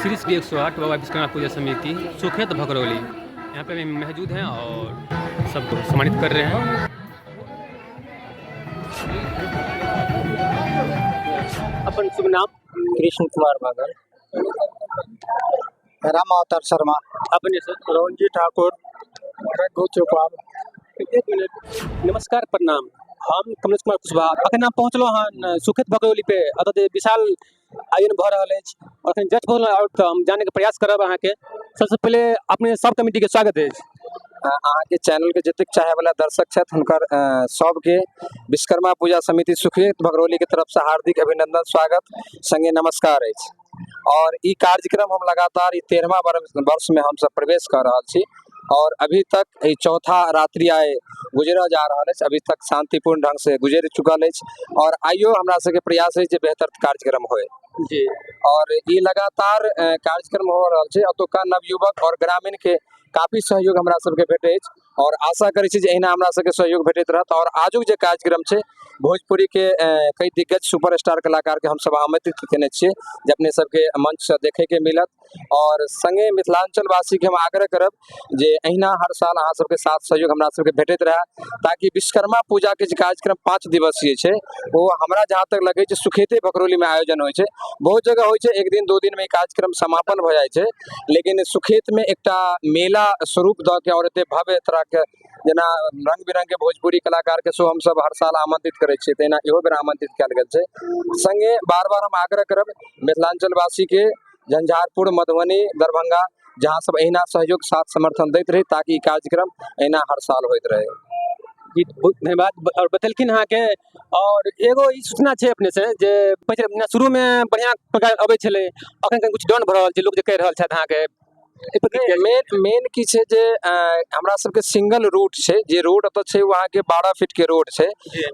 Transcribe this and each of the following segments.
श्री श्री 108 बाबा विश्वकर्मा पूजा समिति सुखेत भकरौली यहाँ पे मौजूद हैं और सबको सम्मानित कर रहे हैं। अपन शुभ नाम? कृष्ण कुमार बागल। राम अवतार शर्मा। अपने सर? रंजी ठाकुर। रघु चौपाल। एक मिनट। नमस्कार, प्रणाम। हम कमलेश कुमार कुशवाहा। अखन हम पहुँचलहुँ हन सुखेत भकरौली पे। एतऽ जे विशाल आयोजन भऽ रहल अछि और अखन जस्ट पहुँचलहुँ और तऽ हम जानैके प्रयास करब अहाँके। सबसँ पहिले अपने सब कमिटीके स्वागत अछि। अहाँके चैनलके जतेक चाहैवला दर्शक छथि, हुनकर सबके विश्वकर्मा पूजा समिति सुखेत भगरौलीके तरफसँ हार्दिक अभिनन्दन, स्वागत संगे नमस्कार अछि। और ई कार्यक्रम हम लगातार ई 13वां वर्षमे हमसब प्रवेश कऽ रहल छी और अभी तक ई चौथा रात्रि आइ गुजरल जा रहल अछि। अभी तक शांतिपूर्ण ढंग से गुजरि चुकल अछि और आइयो हमरा सबके प्रयास अछि जे बेहतर कार्यक्रम होय। और ई लगातार कार्यक्रम हो रहल छै। एतुका नवयुवक और ग्रामीणके काफी सहयोग हमरा सबके भेटै अछि और आशा करै छी जे एहिना हमरा सबके सहयोग भेटैत रहत। और आजुक जे कार्यक्रम छै, भोजपुरीके कई दिग्गज सुपरस्टार कलाकारके हमसब आमंत्रित केने छियै जे अपने सबके मंचसँ देखैके मिलत। और संगे मिथिलाञ्चलवासीके हम आग्रह करब जे एहिना हर साल अहाँ सबके साथ सहयोग हमरा सबके भेटैत रहए, ताकि विश्वकर्मा पूजाके जे कार्यक्रम 5 दिवसीय छै, ओ हमरा जहाँ तक लगै छै सुखेते भकरौलीमे आयोजन होइ छै। बहुत जगह होइ छै एक दिन दू दिनमे ई कार्यक्रम समापन भऽ जाइ छै, लेकिन सुखेतमे एकटा मेला स्वरूप दऽ के और एते भव्य तरहके जेना रंग बिरंगके भोजपुरी कलाकारके सेहो हमसब हर साल आमंत्रित करै छियै, तहिना इहो बेर आमंत्रित कयल गेल छै। संगे बार बार हम आग्रह करब मिथिलाञ्चलवासीके, झंझारपुर, मधुबनी, दरभंगा, जहाँ सब एहिना सहयोग साथ समर्थन दैत रही, ताकि ई कार्यक्रम एहिना हर साल होइत रहे। जी, बहुत धन्यवाद और बतेलखिन अहाँके। और एगो ई सूचना छै अपने से जे पहिले शुरूमे बढ़िआँ प्रकार अबै छलै, अखन कनि कुछ डाउन भऽ रहल छै, लोक जे कहि रहल छथि अहाँके। मेन मेन की छै जे हमरा सबके सिंगल रूट छै। जे रोड एतऽ छै, ओ अहाँके 12 फीट के रोड छै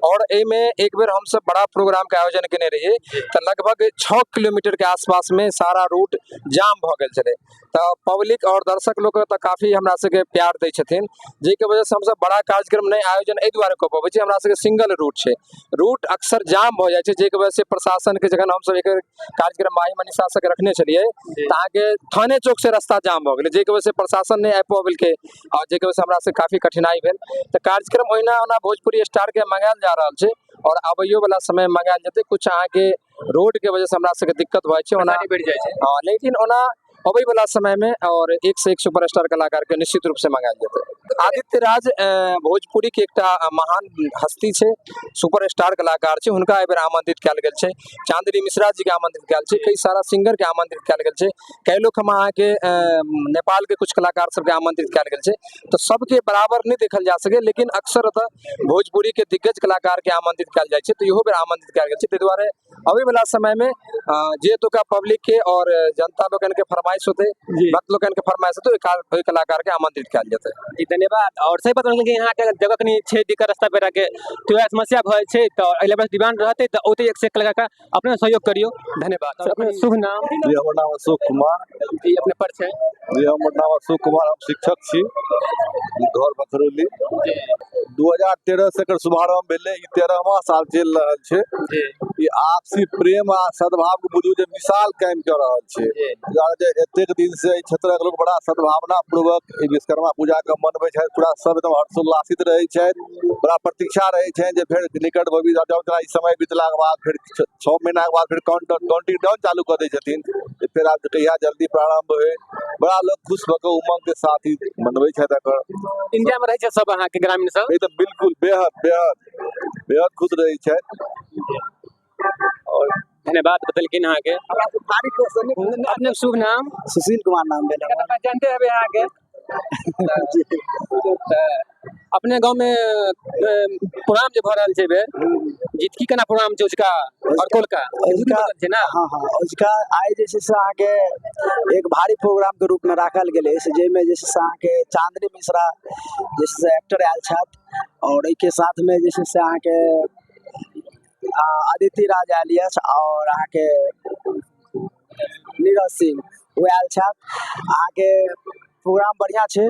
और एहिमे एक बेर हमसब बड़ा प्रोग्राम के आयोजन केने रहियै तऽ लगभग 6 किलोमीटर के आसपास में सारा रूट जाम भऽ गेल छलै। तऽ पब्लिक और दर्शक लोक तऽ काफी हमरा सबके प्यार दै छथिन, जाहिके वजह से हमसब बड़ा कार्यक्रम नहि आयोजन एहि दुआरे कऽ पबै छी। हमरा सबके सिंगल रूट छै, रूट अक्सर जाम भऽ जाइ छै, जाहिके वजह से प्रशासन के जखन हमसब एक कार्यक्रम माही मनीषा सबके रखने छलियै तऽ अहाँके थाने चौक से रास्ता जाम भऽ गेलै, जाहिके वजह से प्रशासन नहि आबि पबेलकै और जाहिके वजह से हमरा सबके काफी कठिनाई भेल। तऽ कार्यक्रम ओहिना ओना भोजपुरी स्टारके मंगायल जा रहल छै और आबैयो वाला समय मंगायल जेतै। कुछ अहाँके रोडके वजह से हमरा सबके दिक्कत भऽ जाइ छै ओना बढ़ि जाइ छै। हँ, लेकिन ओना अबै वाला समय में और एक से एक सुपरस्टार कलाकार के निश्चित रूप से मंगायल जेतै। आदित्य राज भोजपुरी के एकटा महान हस्ती छै, सुपरस्टार कलाकार छै, हुनका एहि बेर आमंत्रित कयल गेल छै। चांदनी मिश्रा जी के आमंत्रित कयल छै, कई सारा सिंगर के आमंत्रित कयल गेल छै। कई लोग हम अहाँके नेपाल के कुछ कलाकार सबके आमंत्रित कयल गेल छै। तऽ सबके बराबर नहि देखल जा सके, लेकिन अक्सर एतऽ भोजपुरी के दिग्गज कलाकार के आमंत्रित कयल जाइ छै, तऽ इहो बेर आमंत्रित कयल गेल छै। ताहि दुआरे अबै वाला समय में जे एतुका पब्लिक के और जनता लोकनि के फरमाइश होतै, भक्त लोकनि के फरमाइश होतै, ओहि कलाकार के आमंत्रित कयल जेतै। जी, धन्यवाद। और सही बात कि यहाँ के जगह कनी छै दिक्कत, रास्ता पेरा के तो वएह समस्या भऽ जाइ छै, तऽ अगिला बेर डिमांड रहतै तऽ औतै एक से एक कलाकार, अपने सहयोग करियौ। धन्यवाद। अपने शुभ नाम? जी, हमर नाम अशोक कुमार। जी, अपने पर छै? जी, हमर नाम अशोक कुमार, हम शिक्षक छी, घर बखरौली। 2013 से एकर शुभारंभ भेलै, ई 13वां साल चलि रहल छै। ई आपसी प्रेम आ सद्भाव के बुझू जे मिसाल कायम कऽ रहल छै। दुआरे जे एतेक दिन से एहि क्षेत्रक लोक बड़ा सद्भावना पूर्वक ई विश्वकर्मा पूजा के मनबै छथि, पूरा सब एकदम हर्षोल्लासित रहै छथि। बड़ा प्रतीक्षा रहै छनि जे फेर निकट भविष्य जब ई समय बीतलाके बाद फेर 6 महीनाके बाद फेर काउंटिंग डाउन चालू कऽ दै छथिन जे फेर आब कहिया जल्दी प्रारंभ होइ। बड़ा लोक खुश भऽ कऽ उमंग के साथ ही मनबै छथि एकर। इंडिया में रहै छै सब अहाँके ग्रामीण सब? ई तऽ बिल्कुल बेहद बेहद बेहद खुश रहै छथि। और धन्यवाद बतेलखिन अहाँके। अपने शुभ नाम? सुशील कुमार नाम भेल हमर। जानते हेबै अहाँके। अपने गाँव में प्रोग्राम जे भऽ रहल छै बेर जीत की केना प्रोग्राम छै उसका और कोलका छै ना? हाँ हाँ, उसका आइ जे छै से अहाँके एक भारी प्रोग्राम के रूप में राखल गेल अछि, जाहिमे जे छै से अहाँके चांदनी मिश्रा जे छै से एक्टर आयल छथि और एहिके साथ में जे छै से अहाँके अदिति राज आयल अछि और अहाँके नीरज सिंह ओ आयल छथि। अहाँके प्रोग्राम बढ़िआँ छै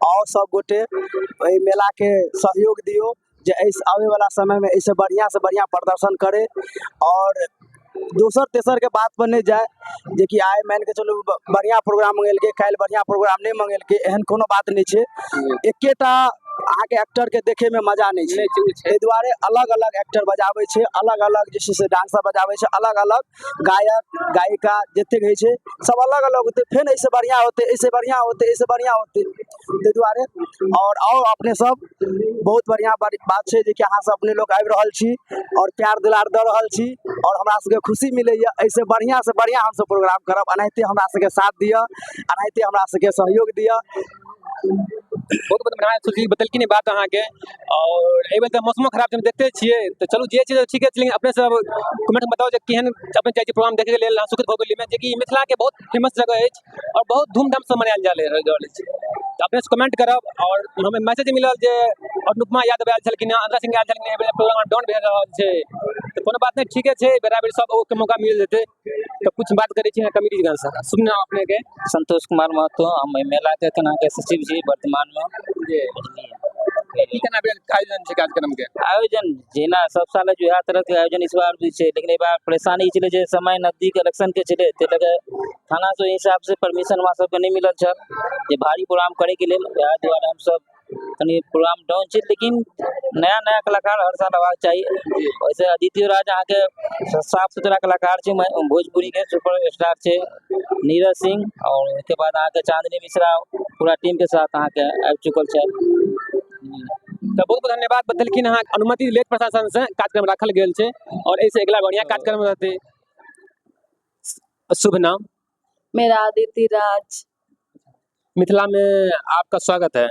और सब गोटे एहि मेलाके सहयोग दियौ जे एहि आबैवला समयमे एहिसँ बढ़िआँसँ बढ़िआँ प्रदर्शन करै और दोसर तेसरके बात पर नहि जाय, जेकि आइ मानिके चलू बढ़िआँ प्रोग्राम मंगेलकै, काल्हि बढ़िआँ प्रोग्राम नहि मंगेलकै, एहन कोनो बात नहि छै। एकेटा अहाँके एक्टरके देखैमे मजा नहि छै। एहि दुआरे अलग अलग एक्टर बजाबै छै, अलग अलग जे छै से डांसर बजाबै छै, अलग अलग गायक गायिका जतेक होइ छै सब अलग अलग होतै, फेर एहिसँ बढ़िआँ होतै, एहिसँ बढ़िआँ होतै, एहिसँ बढ़िआँ होतै। ताहि दुआरे आओर अपने सब बहुत बढ़िआँ बात छै जेकि अहाँ सब अपने लोक आबि रहल छी आओर प्यार दुलार दऽ रहल छी आओर हमरा सबके खुशी मिलैया। एहिसँ बढ़िआँसँ बढ़िआँ हमसब प्रोग्राम करब। एनाहिते हमरा सबके साथ दिअ, एनाहिते हमरा सबके सहयोग दिअ। बहुत बहुत धन्यवाद सुशील, बतेलखिन बात अहाँके। और एहि बेर तऽ मौसमो खराब छै, हम देखते छियै। तऽ चलू जे छै ठीके छै, लेकिन अपने सब कमेंट में बताउ जे केहन अपने जाइ छी प्रोग्राम देखै लेल सुखद भगोलीमे, जेकि मिथिलाके बहुत फेमस जगह अछि और बहुत धूमधामसँ मनायल जा रहल अछि। तऽ अपने से कमेंट करब। और हमें मैसेज मिलल जे अनुपमा यादव आयल छलखिन, अंतरा सिंह आयल छलखिन, एहि बेर प्रोग्राम डाउन भए रहल छै। तऽ कोनो बात नहि, ठीके छै, बराबर सब के मौका मिल जेतै। तऽ कुछ बात करै छी कमेटी से। सुनना अपने के। संतोष कुमार महतो, हम एहि मेलाके केना के सचिव छी वर्तमानमे। की केना भेल आयोजन छै कार्यक्रम के? आयोजन जेना सब साल जो इएह तरहके आयोजन इस बार भी छै, लेकिन एहि बार परेशानी ई छलै जे समय नजदीक इलेक्शन के छलै, ताहि लऽ कऽ थाना से ओहि हिसाबसँ परमिशन हमरा सबके नहि मिलल छल जे भारी प्रोग्राम करैके लेल। वएह दुआरे हमसब कनि प्रोग्राम डाउन छै, लेकिन नया नया कलाकार हर साल अयबाक चाही। वैसे आदित्य राज अहाँके साफ सुथरा कलाकार छै, भोजपुरीके सुपर स्टार छै नीरज सिंह, और ओहिके बाद अहाँके चांदनी मिश्रा पूरा टीम के साथ अहाँके आबि चुकल छथि। तऽ बहुत बहुत धन्यवाद, बतेलखिन अहाँ। अनुमति लेत प्रशासन से कार्यक्रम राखल गेल छै और एहिसँ अगिला बढ़िया कार्यक्रम रहतै। शुभ नाम? मेरा आदित्य राज। मिथिला में आपका स्वागत है।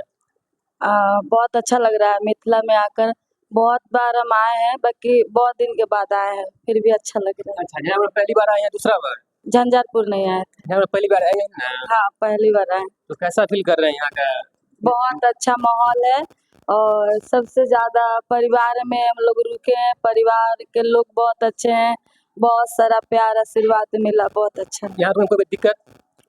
बहुत अच्छा लग रहा है मिथिला में आकर। बहुत बार हम आए हैं, बाकी बहुत दिन के बाद आए हैं, फिर भी अच्छा लग रहा है। अच्छा, झंझारपुर पहली बार आए हैं दूसरा बार? झंझारपुर नहीं आए थे। झंझारपुर पहली बार आए हैं ना? हाँ, पहली बार आए। तो कैसा फील कर रहे हैं यहाँ का? बहुत अच्छा माहौल है और सबसे ज्यादा परिवार में हम लोग रुके हैं, परिवार के लोग बहुत अच्छे हैं, बहुत सारा प्यार आशीर्वाद मिला, बहुत अच्छा। यहाँ पर कोई दिक्कत?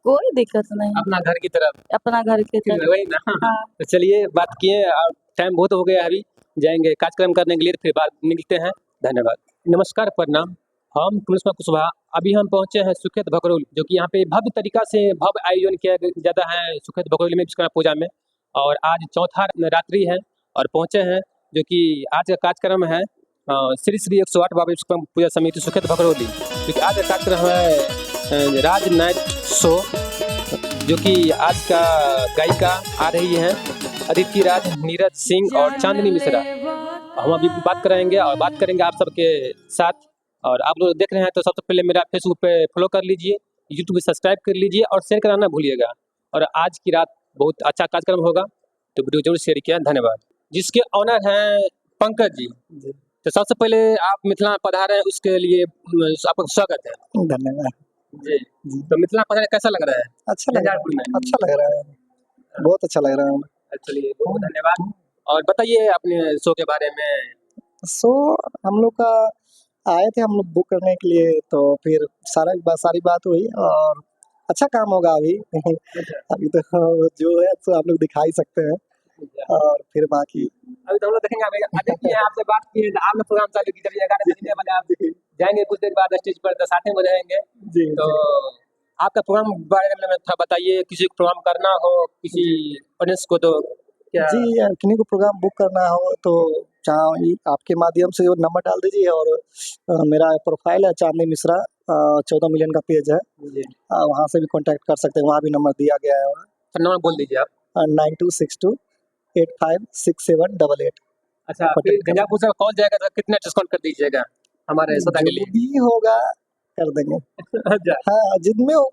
कोई दिक्कत नहीं, अपना घर की तरफ। अपना घर की तरफ। वही ना। हाँ। तो चलिए बात किए और टाइम बहुत हो गया, अभी जाएंगे कार्यक्रम करने के लिए, फिर बाद मिलते हैं। धन्यवाद। नमस्कार, प्रणाम। हम कमलेश कुमार कुशवाहा, अभी हम पहुंचे हैं सुखेत भकरौल, जो कि यहाँ पे भव्य तरीका से भव्य आयोजन किया जाता है सुखेत भकरौली में विश्वकर्मा पूजा में। और आज चौथा रात्रि है और पहुंचे हैं, जो कि आज का कार्यक्रम है श्री श्री 108 बाबा विश्वकर्मा पूजा समिति सुखेत भकरौली, जो कि आज का कार्यक्रम है राज नाइट शो, जो कि आज का गायिका आ रही हैं अदिति राज, नीरज सिंह और चांदनी मिश्रा। हम अभी बात कराएंगे और बात करेंगे आप सबके साथ। और आप लोग देख रहे हैं तो सबसे पहले मेरा फेसबुक पे फॉलो कर लीजिए, यूट्यूब पे सब्सक्राइब कर लीजिए और शेयर कराना ना भूलिएगा। और आज की रात बहुत अच्छा कार्यक्रम होगा, तो वीडियो जरूर शेयर किया। धन्यवाद। जिसके ऑनर हैं पंकज जी, तो सबसे पहले आप मिथिला पधारे हैं, उसके लिए आपका स्वागत है। धन्यवाद जी। तो मिथिला पधारे कैसा लग रहा है? अच्छा लग रहा है, झंझारपुर में अच्छा लग रहा है, बहुत अच्छा लग रहा है। चलिए, बहुत धन्यवाद। और बताइए अपने शो के बारे में। सो हम लोग का आए थे हम लोग बुक करने के लिए, तो फिर सारी बात हुई और अच्छा काम होगा अभी। अभी तो जो है तो आप लोग दिखा ही सकते हैं और फिर बाकी अभी तो हम लोग देखेंगे। अभी अभी किए हैं, आपसे बात की है, आपने प्रोग्राम चालू की, जब 11 बजने वाले आप जाएंगे कुछ देर बाद स्टेज पर, तो साथ में रहेंगे। जी। तो आपका प्रोग्राम बारे में थोड़ा बताइए, किसी को प्रोग्राम करना हो किसी ऑडियंस को तो क्या? जी, किन्हीं को प्रोग्राम बुक करना हो तो चाहे आपके माध्यम से वो नंबर डाल दीजिए और मेरा प्रोफाइल है चांदनी मिश्रा, 14 मिलियन का पेज है, वहाँ से भी कांटेक्ट कर सकते हैं, वहाँ भी नंबर दिया गया है। तो नंबर बोल दीजिए आप। 9262856788। अच्छा, फिर झंझारपुर से कॉल जाएगा तो कितना डिस्काउंट कर दीजिएगा हमारे श्रोता के लिए? जो भी होगा कर देंगे। अच्छा। हाँ, जिनमें वो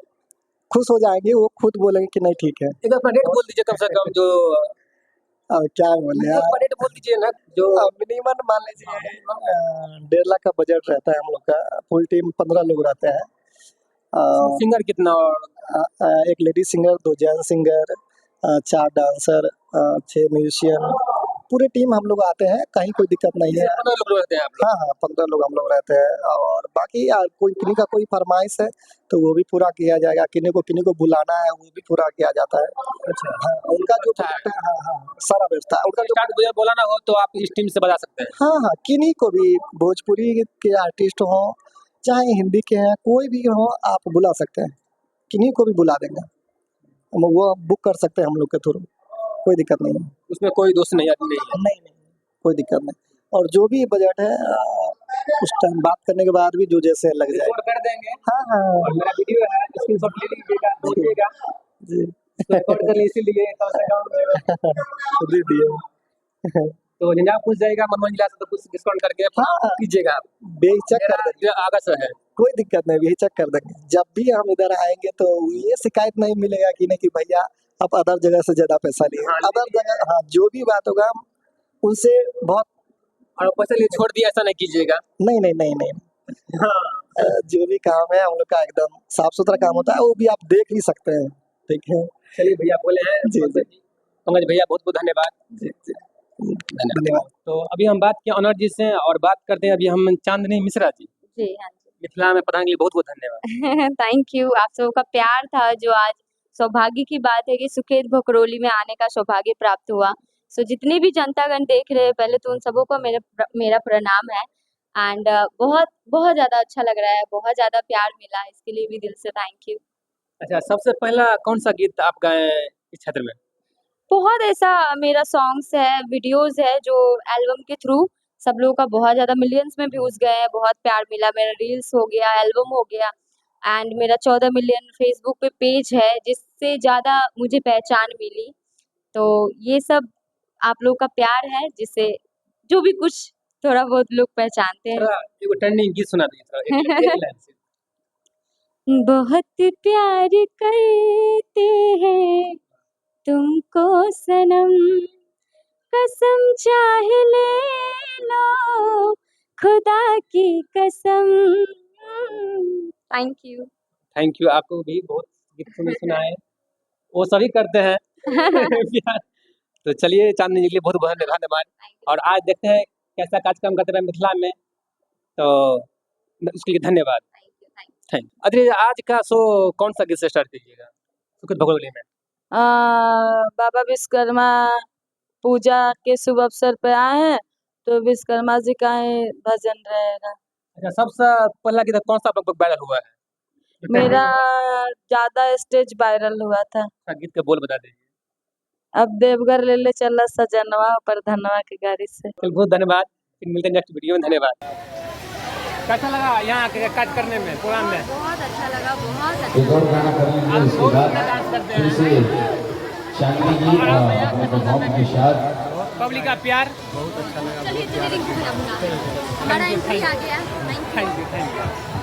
खुश हो जाएंगे वो खुद बोलेंगे कि नहीं ठीक है। एक अपना रेट बोल दीजिए कम से कम, जो क्या बोले यार? रेट बोल दीजिए ना जो मिनिमम मान लीजिए 1.5 लाख का बजट रहता है हम लोग का, फुल टीम 15 लोग रहते हैं। सिंगर कितना? और एक ladies singer, 2 gents singer, 4 dancer, 6 musician, पूरे टीम हम लोग आते हैं, कहीं कोई दिक्कत नहीं है। 15 लोग रहते हैं आप लोग? हाँ हाँ, 15 लोग हम लोग रहते हैं। और बाकी यार कोई किन्हीं का कोई फरमाइश है तो वो भी पूरा किया जाएगा, किन्हीं को बुलाना है वो भी पूरा किया जाता है। अच्छा। हाँ, उनका जो है, हाँ हाँ, सारा व्यवस्था उनका जो स्टार्ट बुलाना हो तो आप इस टीम से बजा सकते हैं। हाँ हाँ, किन्हीं को भी, भोजपुरी के आर्टिस्ट हों चाहे हिंदी के हैं, कोई भी हो आप बुला सकते हैं, किन्हीं को भी बुला देंगे हम, वो बुक कर सकते हैं हम लोग के थ्रू, कोई दिक्कत नहीं है। उसमें कोई दोष नहीं नहीं है। नहीं नहीं, कोई दिक्कत नहीं। और जो भी बजट है उस टाइम बात करने के बाद भी जो जैसे लग जाए। रिकॉर्ड कर देंगे। हाँ हाँ। और मेरा वीडियो है, स्क्रीनशॉट ले लीजिएगा, भेजिएगा। जी। तो रिकॉर्ड कर लीजिए, इसीलिए कम से कम दे दिए। तो झंझारपुर जाएगा मधुबनी जिला से तो कुछ डिस्काउंट करके हाँ कीजिएगा आप। बेहिचक कर मेरा देंगे, जो आगस है। कोई दिक्कत नहीं, बेहिचक कर देंगे। जब भी हम इधर आएंगे तो ये शिकायत नहीं मिलेगा कि नहीं कि भैया आप अदर जगह से ज़्यादा पैसा लिए। हाँ, अदर जगह, हाँ, जो भी बात होगा हम उनसे बहुत। और पैसा लिए छोड़ दिया ऐसा नहीं कीजिएगा। नहीं नहीं नहीं नहीं। हाँ। जो भी काम है हम लोग का एकदम साफ सुथरा काम होता है, वो भी आप देख भी सकते हैं। ठीक है। चलिए भैया बोले हैं। जी, जी। पंकज भैया बहुत बहुत धन्यवाद। जी जी, धन्यवाद। तो अभी हम बात किए ऑनर जी से और बात करते हैं अभी हम चांदनी मिश्रा जी। जी हाँ जी। मिथिला में पधारने के लिए बहुत बहुत धन्यवाद। Thank you, आप सबका का प्यार था जो आज सौभाग्य की बात है कि सुखेत भकरौली में आने का सौभाग्य प्राप्त हुआ। सो जितने भी जनतागण देख रहे हैं, पहले तो उन सबों को मेरा मेरा प्रणाम है। एंड बहुत बहुत ज़्यादा अच्छा लग रहा है, बहुत ज़्यादा प्यार मिला, इसके लिए भी दिल से thank you. अच्छा, सबसे पहला कौन सा गीत आप गाए इस क्षेत्र में? बहुत ऐसा मेरा सॉन्ग्स है, वीडियोस है जो एल्बम के थ्रू सब लोगों का बहुत ज़्यादा मिलियंस में व्यूज़ गए हैं, बहुत प्यार मिला। मेरा रील्स हो गया, एल्बम हो गया एंड मेरा 14 मिलियन फेसबुक पे पेज है, जिससे ज़्यादा मुझे पहचान मिली। तो ये सब आप लोगों का प्यार है, जिससे जो भी कुछ थोड़ा बहुत लोग पहचानते हैं। थोड़ा एगो ट्रेंडिंग गीत सुना दीजिए थोड़ा, एक लाइन से। बहुत प्यार करते हैं तुमको सनम, कसम चाहे ले लो खुदा की कसम। Thank you. Thank you, आपको भी बहुत गीत सुनाए, वो सभी करते हैं। तो चलिए चांदनी जी के लिए बहुत बहुत धन्यवाद। और आज देखते हैं कैसा कार्यक्रम करते हैं मिथिला में, तो उसके लिए धन्यवाद। Thank you. अरे आज का शो कौन सा गीत से स्टार्ट कीजिएगा सुखेत भकरौली में? बाबा विश्वकर्मा पूजा के शुभ अवसर पे आए हैं तो विश्वकर्मा जी का ही भजन रहेगा। अच्छा, सबसे पहला गीत कौन सा आपका वायरल हुआ है? मेरा ज्यादा स्टेज वायरल हुआ था। अच्छा, गीत का बोल बता दीजिए। अब देवघर ले ले चला सजनवा पर धनवा की गाड़ी से। बहुत धन्यवाद, फिर मिलते हैं नेक्स्ट वीडियो में। धन्यवाद। कैसा लगा यहाँ के कार्य करने में, प्रोग्राम में? बहुत अच्छा लगा, बहुत अच्छा। एक और गाना कर लीजिए, उसके बाद फिर से चांदनी जी अपने परफॉर्म के साथ। पब्लिक का प्यार बहुत अच्छा लगा। चलिए चलिए रिंकू भैया, हमारा एंट्री आ गया। Thank you, thank you, thank you.